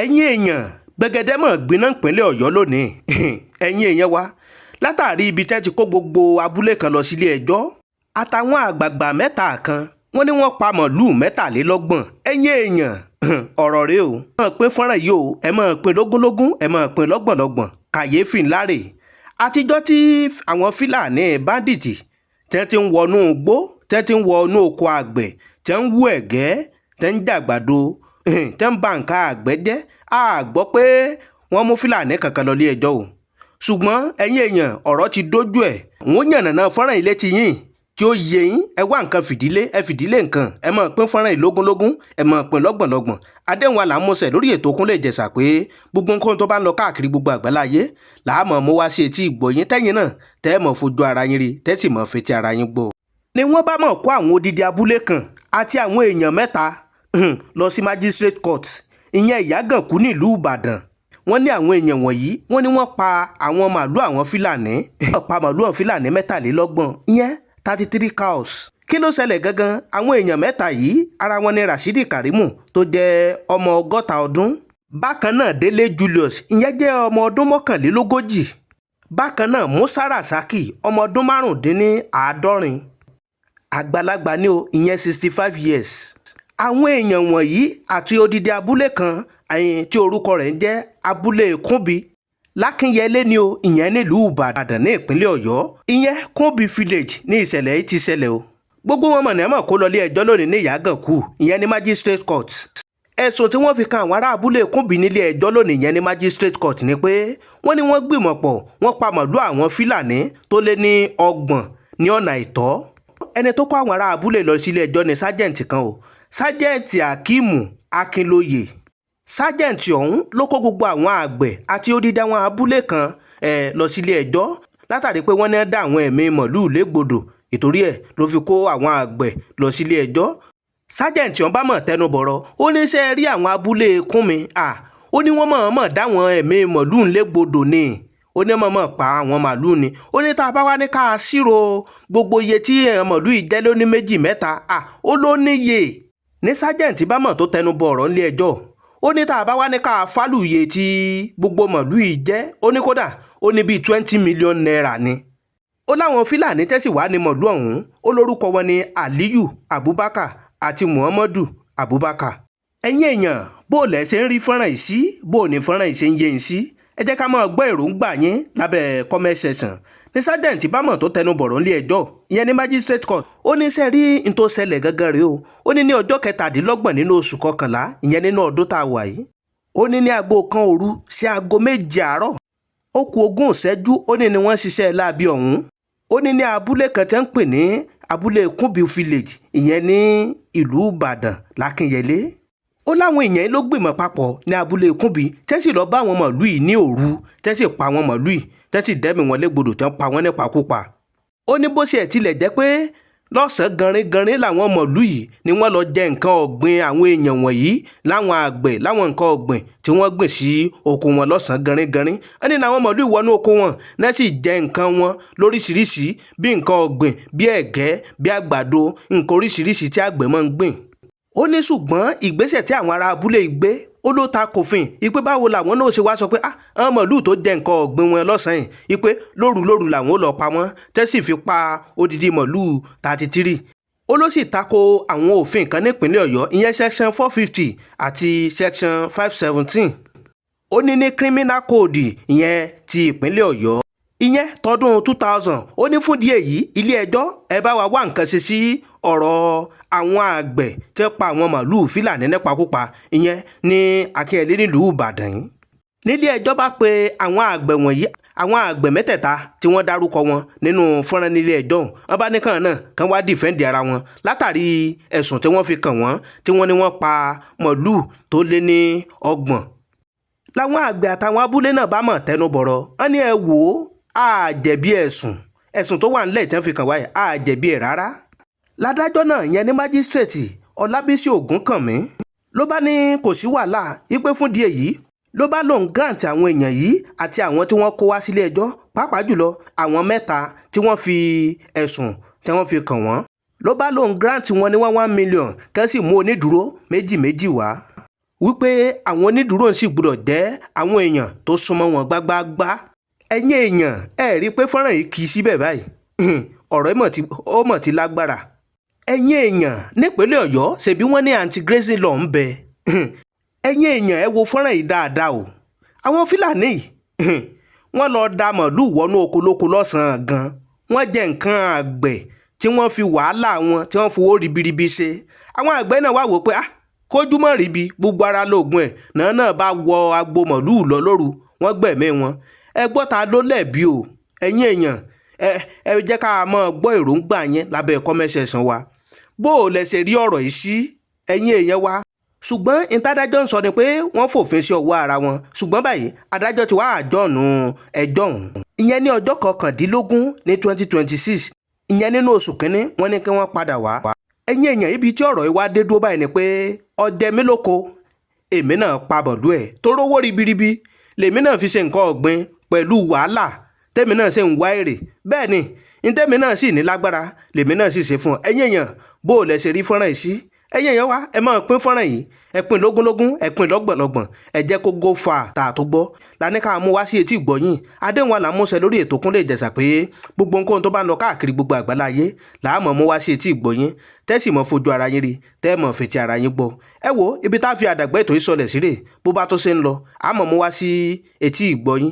Ẹ̀yin èèyàn, gbẹ̀gẹ̀dẹ̀ mọ̀ gbiná ìpínlẹ̀ Ọ̀yọ́ lónìí. Ẹ̀yin èèyàn wa, látàrí ibi tẹ́ ti kó gbogbo abúlé kan lọ sílé ẹjọ́ àtàwọn àgbààgbà mẹ́ta kan, wọ́n ní wọ́n pa màálùú 33. Ẹ̀yin èèyàn, ọ̀rọ̀ rèé o. Ẹ máa pín fọ́nrán yìí o, ẹ máa pín lógúnlógún, ẹ máa pín lọ́gbọ̀nlọ́gbọ̀n. Kàyéfì ńlá rèé. Àtijọ́ tí àwọn Fúlàní báńdíìtì tẹ́ ti ń wọnú igbó, tẹ́ ti ń wọnú oko àgbẹ̀, tẹ́ ń wú ẹ̀gẹ́, tẹ́ ń jàgbàdo, tẹ́ ń ba nǹkan àgbẹ̀ jẹ́, a gbọ́ pé wọ́n mú Fúlàní kankan lọ ilé ẹjọ́ o. Ṣùgbọ́n ẹ̀yin èèyàn, ọ̀rọ̀ ti dójú ẹ̀. Wọ́n yànnàná fọ́nrán yìí létí yín tí ó yé yín. Ẹ wá nǹkan fìdílé, ẹ fìdílé nǹkan, ẹ máa pín fọ́nrán yìí lógúnlógún, ẹ máa pín lọ́gbọ̀nlọ́gbọ̀n. Àdéhùn wa là ń múṣẹ lórí ètò Kúnlé Ìjẹ̀ṣà pé gbogbo nǹkan tó bá ń lọ káàkiri gbogbo àgbáláyé làá mọ̀ mú wá sí etí ìgbọ̀yín, tẹ́yìn náà tẹ́ ẹ mọ̀ fojú ara yín rí, tẹ́ sì mọ̀ fetí ara yín gbọ́. Ni wọ́n bá mọ̀ kó àwọn odidi abúlé kan àti àwọn èèyàn mẹ́ta lọ sí magistrate court, ìyẹn Ìyágànkú nílùú Ìbàdàn. Wọ́n ní àwọn èèyàn wọ̀nyí, wọ́n ní wọ́n pa àwọn màálù àwọn Fúlàní, wọ́n pa màálù àwọn Fúlàní 33, ìyẹn 33 cows. Kí ló ṣẹlẹ̀ gangan? Àwọn èèyàn mẹ́ta yìí, ara wọn ni Rashidi Karimu tó jẹ́ ọmọ 60 ọdún, bákan náà Délé Julius, ìyẹn jẹ́ ọmọ ọdún 41, bákan náà Musa Rasaki, ọmọ ọdún 75, àgbàlagbà ni o, ìyẹn 65 years. Àwọn èèyàn wọ̀nyí àti odidi abúlé kan tí orúkọ rẹ̀ ń jẹ́ abúlé Kúnbi Lákínyẹlé ni o, ìyẹn nílùú Ìbàdàn ní ìpínlẹ̀ Ọ̀yọ́, ìyẹn Kúnbi village ní ìṣẹ̀lẹ̀ yìí ti ṣẹlẹ̀ o. Gbogbo wọn mọ̀ ní ẹ̀mọ̀ kó lọ ilé ẹjọ́ lónìí ní Ìyágànkú, ìyẹn ní magistrate court. Ẹ̀sùn tí wọ́n fi kan àwọn ará abúlé Kúnbi nílé ẹjọ́ lónìí, ìyẹn ní magistrate court, ni pé wọ́n ní wọ́n gbìmọ̀ pọ̀, wọ́n pa màálù àwọn Fúlàní tó lé ní 30 ní ọ̀nà àìtọ́. Ẹni tó kó àwọn ará abúlé lọ sílé ẹjọ́ ní sergeant kan o, Sergeant Akeem Akinlóye. Sergeant ọ̀hún ló kó gbogbo àwọn àgbẹ̀ àti odidi àwọn abúlé kan lọ sílé ẹjọ́ látàrí pé wọ́n ní dá àwọn ẹ̀mí màálùú légbodò. Ìtorí ẹ̀ ló fi kó àwọn àgbẹ̀ lọ sílé ẹjọ́. Sergeant ọ̀hún bá mọ̀ tẹnu bọ̀rọ̀, ó ní ṣe rí àwọn abúlé Kúnmi à, ó ní wọ́n mọ̀ọ́mọ̀ dáwọn ẹ̀mí màálùú légbodò ni, ó ní mọ̀ọ́mọ̀ pa àwọn màálùú ni. Ó ní tá a bá wá ní ká ṣírò gbogbo iye tí màálùú yìí jẹ́ lóní méjì mẹ́ta à, ó ló níye. Ní sergeant bá mọ̀ tó tẹnu bọ̀ ọ̀rọ̀ nílé ẹjọ́, ó ní tá a bá wá ní ká fálù iye tí gbogbo màálùú yìí jẹ́, ó ní kódà ó ní bíi ₦20 million ni. Ó láwọn Fúlàní tẹ́sí wá ní màálùú ọ̀hún, ó lórúkọ wọn ní Aliyu Abubakar àti Muhammadu Abubakar. Ẹ̀yin èèyàn, bó o lẹ̀ ṣe ń rí fọ́nrán yìí sí, bó o ní fọ́nrán yìí ṣe ń yé yín sí, ẹ jẹ́ ká máa gbọ́ èròǹgbà yín lábẹ́ comment section. Ní sergeant bámọ̀ tó tẹnu bọ̀rọ̀ nílé ẹjọ́, ìyẹn ní magistrate court, ó ní ṣe rí n tó ṣẹlẹ̀ gangan rèé o. Ó ní ní ọjọ́ 27 nínú oṣù kọkànlá, ìyẹn nínú ọdún tá a wà yìí, ó ní ní aago 1 òru sí aago 7 àárọ̀ ó kù 20 ìṣẹ́jú, ó ní ni wọ́n ṣiṣẹ́ láabi ọ̀hún. Ó ní ní abúlé kan tẹ́ ń pè ní abúlé Kúnbi village, ìyẹn ní ìlú Ìbàdàn Lákínyẹlé. Ó láwọn èèyàn ló gbìmọ̀ papọ̀ ní abúlé Kúnbi, tẹ́sí lọ bá àwọn màálù yìí ní òru, tẹ́sí pa àwọn màálù yìí, tẹ́sí dẹ́mi wọn légbodò, tẹ́ ń pa wọ́n nípakúpa. Ó ní bó ṣe tilẹ̀ jẹ́ pé lọ́sàn-án ganrin-ganrin làwọn màálù yìí ni wọ́n lọ jẹ nǹkan ọ̀gbìn àwọn èèyàn wọ̀nyí, láwọn àgbẹ̀, láwọn nǹkan ọ̀gbìn tí wọ́n gbìn sí oko wọn lọ́sàn-án ganrin-ganrin. Ó ní làwọn màálù wọnú oko wọn náà sì jẹ nǹkan wọn lóríṣiríṣi, bí nǹkan ọ̀gbìn, bí ẹ̀gẹ́, bí àgbàdo, nǹkan oríṣiríṣi tí àgbẹ̀ máa ń gbìn. Ó ní ṣùgbọ́n ìgbésẹ̀ tí àwọn ará abúlé gbé, ó ló ta kòfin ìpè báwo làwọn náà ṣe wá sọ pé àwọn màálù tó jẹ nǹkan ọ̀gbìn wọn lọ́sàn-án yìí, ìpè lóru lóru làwọn ó lọ pa wọ́n, tẹ́ sì fi pa odidi màálù 33. Ó ló sì tako àwọn òfin kan nípínlẹ̀ Ọ̀yọ́, ìyẹn section 450 àti section 517, ó ní ní criminal code, ìyẹn ti ìpínlẹ̀ Ọ̀yọ́, ìyẹn tọdún 2000. Ó ní fún díẹ̀ yìí, ilé ẹjọ́, ẹ bá wa wá nǹkan ṣe sí ọ̀rọ̀ àwọn àgbẹ̀ tẹ́ pa àwọn màálùú Fúlàní nípakúpa, ìyẹn ní Akínyẹlé nílùú Ìbàdàn yìí. Nílé ẹjọ́ bá pe àwọn àgbẹ̀ wọ̀nyí, àwọn àgbẹ̀ mẹ́tẹ̀ẹ̀ta tí wọ́n dárúkọ wọn nínú fọ́nrán nílé ẹjọ́, wọn bá ní kàn náà kàn wá defend ara wọn látàrí ẹ̀sùn tí wọ́n fi kàn wọ́n, tí wọ́n ní wọ́n pa màálùú tó lé ní 30. Làwọn àgbẹ̀ àtàwọn abúlé náà bá mọ̀ tẹnu bọ̀rọ̀, wọ́n ní ẹ wò ó, á jẹ̀bi ẹ̀sùn tó wà nílẹ̀ tí wọ́n fi kàn wáyé, á jẹ̀bi ẹ̀ rárá. Ládájọ́ náà, yẹn ní májísrèètì Ọlábísí Ògúnkànmí, ló bá ní kò sí wàhálà, wípé fún díẹ̀ yìí ló bá lóun grant àwọn èèyàn yìí àti àwọn tí wọ́n kó wá sílé ẹjọ́, pàápàá jùlọ àwọn mẹ́ta tí wọ́n fi ẹ̀sùn tí wọ́n fi kàn wọ́n, ló bá lóun grant wọn ní 1 1 million, kẹ́ sì mú onídùúró méjì méjì wá. Wípé àwọn onídùúró sì gbúdọ̀ jẹ́ àwọn èèyàn tó súnmọ́ wọn gbágbáágbá. Ẹ̀yin èèyàn, ẹ rí i pé fọ́nrán yìí kì í síbẹ̀ báyìí. Ọ̀rọ̀ ó mọ̀ ti lágbára. Ẹ̀yin èèyàn, nípínlẹ̀ Ọ̀yọ́, ṣebí wọ́n ní anti-grazing law ń bẹ. Ẹ̀yin èèyàn, ẹ wo fọ́nrán yìí dáadáa o. Àwọn Fúlàní yìí, wọ́n lọ da màálùú wọnú oko lóko lọ́sàn-án gan. Wọ́n jẹ nǹkan àgbẹ̀ tí wọ́n fi wàhálà wọn, tí wọ́n fowó ribiribi ṣe. Àwọn àgbẹ̀ náà wá wò pé, ah, kójú mọ́ ríbi, gbogbo ara lóògùn ẹ̀ náà. Náà bá wọ agbo màálùú lọ lóru, wọ́n gbẹ̀mí wọn. Ẹ gbọ́, ta ló lẹ̀bi o? Ẹ̀yin èèyàn, ẹ jẹ́ ká máa gbọ́ èròǹgbà yẹn lábẹ́ comment section wa. Bó o lẹ ṣe rí ọ̀rọ̀ yìí sí, ẹ̀yin èèyàn wa? Ṣùgbọ́n ìtadájọ́ ń sọ ni pé wọ́n fòfin sí ọwọ́ ara wọn. Ṣùgbọ́n báyìí, adájọ́ ti wá adjourn ẹjọ́ ọ̀hún, ìyẹn ní ọjọ́ 19 ní 2026, ìyẹn nínú oṣù kínní. Wọ́n ní kí wọ́n padà wá. Ẹ̀yin èèyàn, ibi tí ọ̀rọ̀ yìí wá dé dúró báyìí ni pé ọjẹ́ mi lóko, èmi náà pa bọ̀lú ẹ̀ tó rówó ribiribi, lèmi náà fi ṣe nǹkan ọ̀gbìn pẹ̀lú wàhálà, tèmi náà ṣe ń wá èrè. Bẹ́ẹ̀ ni ntẹ́mi náà sì ní lágbára, lèmi náà sì ṣe fún ọ. Ẹ̀yin èèyàn, bó o lẹ ṣe rí fọ́nrán yìí sí? Ẹ̀yin èèyàn wa, ẹ máa pín fọ́nrán yìí. Ẹ pín lógúnlógún, ẹ pín lọ́gbọ̀nlọ́gbọ̀n, ẹ jẹ́ kó go far. Tà tó gbọ́ lání ká mú wá sí etí ìgbọ̀yìn. Adéhùn àlàmúṣẹ lórí ètò Kúnlé Ìjẹ̀ṣà pé gbogbo nǹkan tó bá ń lọ káàkiri gbogbo àgbáláyé làá mọ̀ mú wá sí etí ìgbọ̀yìn, tẹ́sì mọ́ fojú ara yín rí, tẹ́ mọ̀ fetí ara yín gbọ́. Ẹ wo ibi tá a fi àdàgbẹ́ ètò ìsọlẹ̀ sílẹ̀. Bó bá tó ṣe ń lọ, àmọ́ mú wá sí etí ìgbọ̀yìn.